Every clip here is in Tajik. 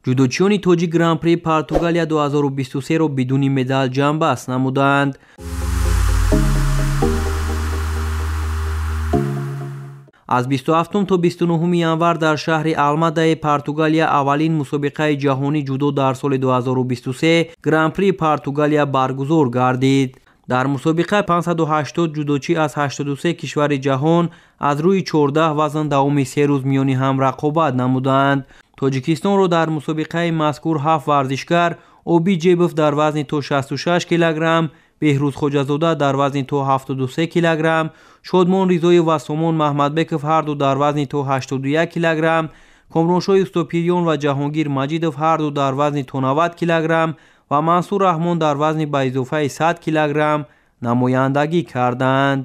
Ҷудочиёни тоҷик Гран-при Португалия 2023-ро бидуни медал ҷамъбаст намуданд. Аз 27 то 29 январ дар шаҳри Алмадаи Португалия аввалин мусобиқаи ҷаҳонӣ ҷудо дар соли 2023 Гран-при Португалия баргузор гардид. Дар мусобиқа 580 ҷудочӣ аз 83 кишвари ҷаҳон аз рӯи 14 вазн давоми се рӯз миёни ҳам рақобат намуданд. Тоҷикистонро дар мусобиқаи мазкур 7 варзишгар Обид Ҷебов дар вазни то 66 килограмм, Беҳрӯз Хоҷазода дар вазни то 73 килограмм, Шодмон Ризоев ва Сомон Маҳмадбеков ҳарду дар вазни то 81 килограмм, Комроншоҳи Устопирён ва Ҷаҳонгир Маҷидов ҳарду дар вазни то 90 килограмм ва Мансур Раҳмон дар вазни ба изофаи 100 килограмм намояндагӣ карданд.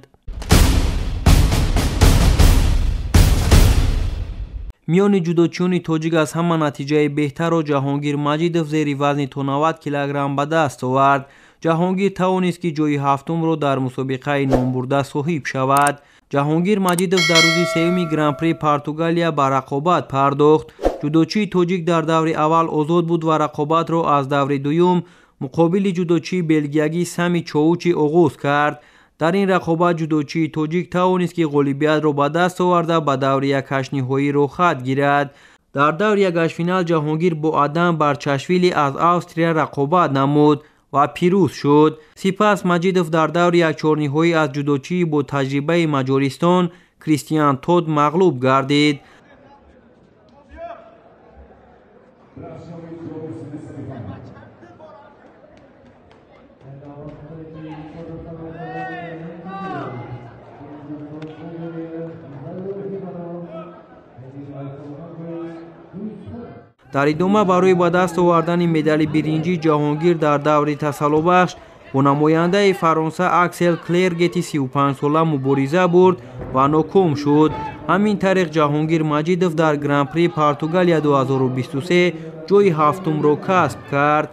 Миёни ҷудочиёни тоҷик аз ҳама натиҷаи беҳтарро Ҷаҳонгир Маҷидов зери вазни то 90 килограмм ба даст овард. Ҷаҳонгир тавонист, ки ҷойи ҳафтумро дар мусобиқаи номбурда соҳиб шавад. Ҷаҳонгир Маҷидов дар рӯзи сеюми Гран-при Португалия ба рақобат пардохт. Ҷудочии тоҷик дар даври аввал озод буд ва рақобатро аз даври дуюм муқобили ҷудочии белгиягӣ Сами Чоучи оғоз кард. Дар ин рақобат ҷудочии тоҷик тавонист, ки ғолибиятро ба даст оварда ба даври якҳаштниҳоӣ роҳхат гирад. Дар даври якҳаштфинал Ҷаҳонгир бо Адам Барчашвили аз Австрия рақобат намуд ва пирӯз шуд. Сипас Маҷидов дар даври якчорниҳоӣ аз ҷудочии бо таҷрибаи Маҷористон Кристиан Тод мағлуб гардид. Дар идома барои ба даст овардани медали биринҷӣ Ҷаҳонгир дар даври тасаллобахш бо намояндаи Фаронса Аксел Клергети 35-сола мубориза бурд ва ноком шуд. Ҳамин тариқ Ҷаҳонгир Маҷидов дар Гран-при Португалия 2023 ҷойи ҳафтумро касб кард.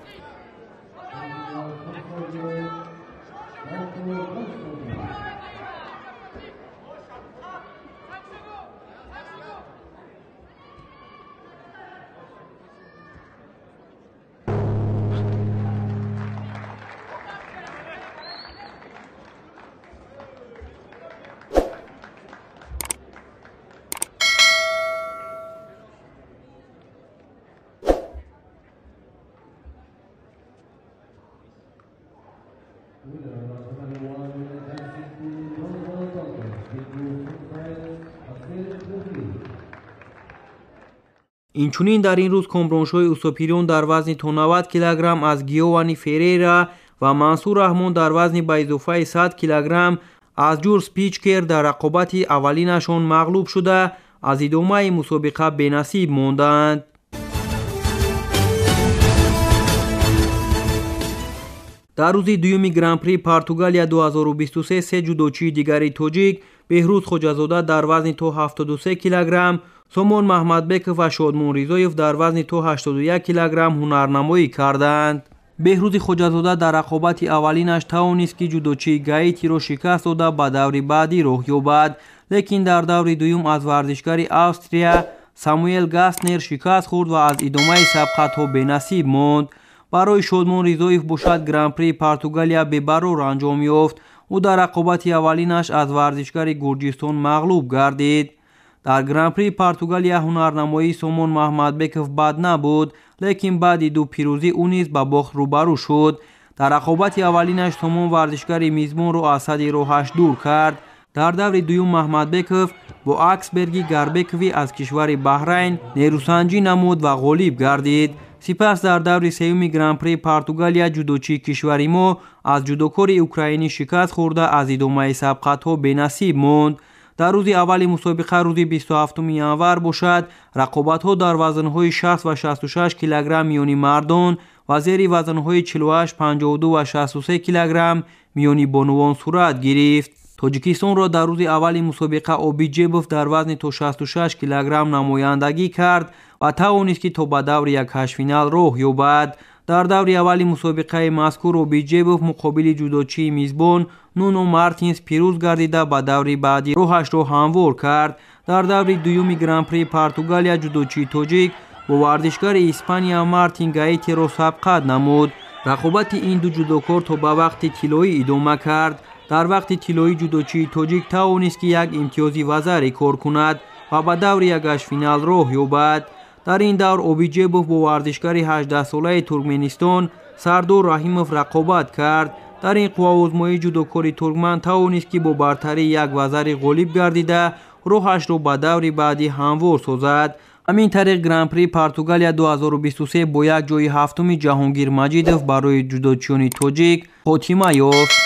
Инчунин дар ин рӯз Комроншоҳи Устопирён дар вазни то 90 килограмм аз Гиовани Ферейра ва Мансур Раҳмон дар вазни ба изофаи 100 килограмм аз Ҷурс Пичкер дар рақобати аввалинашон мағлуб шуда, аз идомаи мусобиқа бенасиб монданд. Дар рӯзи дуюми Гран-при Португалия 2023 се ҷудочии дигари тоҷик Беҳрӯз Хоҷазода дар вазни то 73 килограмм, Сомон Маҳмадбеков ва Шодмон Ризоев дар вазни то 81 килограмм ҳунарнамоӣ карданд. Беҳрӯзи Хоҷазода дар рақобати аввалинаш тавонист, ки ҷудочии Гаитиро шикаст дода ба даври баъдӣ роҳ ёбад, лекин дар даври дуюм аз варзишгари Австрия Самуэл Гаснер шикаст хӯрд ва аз идомаи сабқатҳо бенасиб монд. Барои Шодмон Ризоев бошад Гран-при Португалия бебарор анҷом ёфт. Ӯ дар рақобати аввалинаш аз варзишгари Гурҷистон мағлуб гардид. Дар Гран-при Португалия ҳунарнамоии Сомон Маҳмадбеков бад набуд, лекин баъди ду пирӯзӣ ӯ низ ба бохт рӯбарӯ шуд. Дар рақобати аввалинаш Сомон варзишгари мизбонро аз сади роҳаш дур кард. Дар даври дуюм Маҳмадбеков бо Аксберги Гарбекови аз кишвари Баҳрайн нерӯсанҷӣ намуд ва ғолиб гардид. Сипас дар даври сеюми Гран-при Португалия ҷудочии кишвари мо аз ҷудокори украинӣ шикаст хӯрда аз идомаи сабқатҳо бенасиб монд. Дар рӯзи аввали мусобиқа рӯзи 27 январ бошад, рақобатҳо дар вазнҳои 60 ва 66 килограмм миёни мардон ва зери вазнҳои 48, 52 ва 63 килограмм миёни бонувон сурат гирифт. Тоҷикистонро дар рӯзи аввали мусобиқа Обид Ҷебов дар вазни то 66 килограмм намояндагӣ кард ва тавонист, ки то ба даври якҳаштфинал роҳ ёбад. Дар даври аввали мусобиқаи мазкур Обид Ҷебов муқобили ҷудочии мизбон Нуно Мартинс пирӯз гардида ба даври баъдӣ роҳашро ҳамвор кард. Дар даври дуюми Гран-при Португалия ҷудочии тоҷик Бо варзишгари Испания Мартин Гаитеро сабқат намуд. Рақобати ин ду ҷудокор то ба вақти тиллоӣ идома кард. Дар вақти тиллоӣ ҷудочии тоҷик тавонист, ки як имтиёзи вазаре кор кунад ва ба даври якҳаштфинал роҳ ёбад. Дар ин давр Обиҷебов бо варзишгари 18-солаи Туркменистон Сардор Раҳимов рақобат кард. Дар ин қувваозмоӣ ҷудокори туркман тавонист, ки бо бартарии як вазари ғолиб гардида, роҳашро ба даври баъдӣ ҳамвор созад. Ҳамин тариқ Гран-при Португалия 2023 бо як ҷои ҳафтуми Ҷаҳонгир Маҷидов барои ҷудочиёни тоҷик хотима ёфт.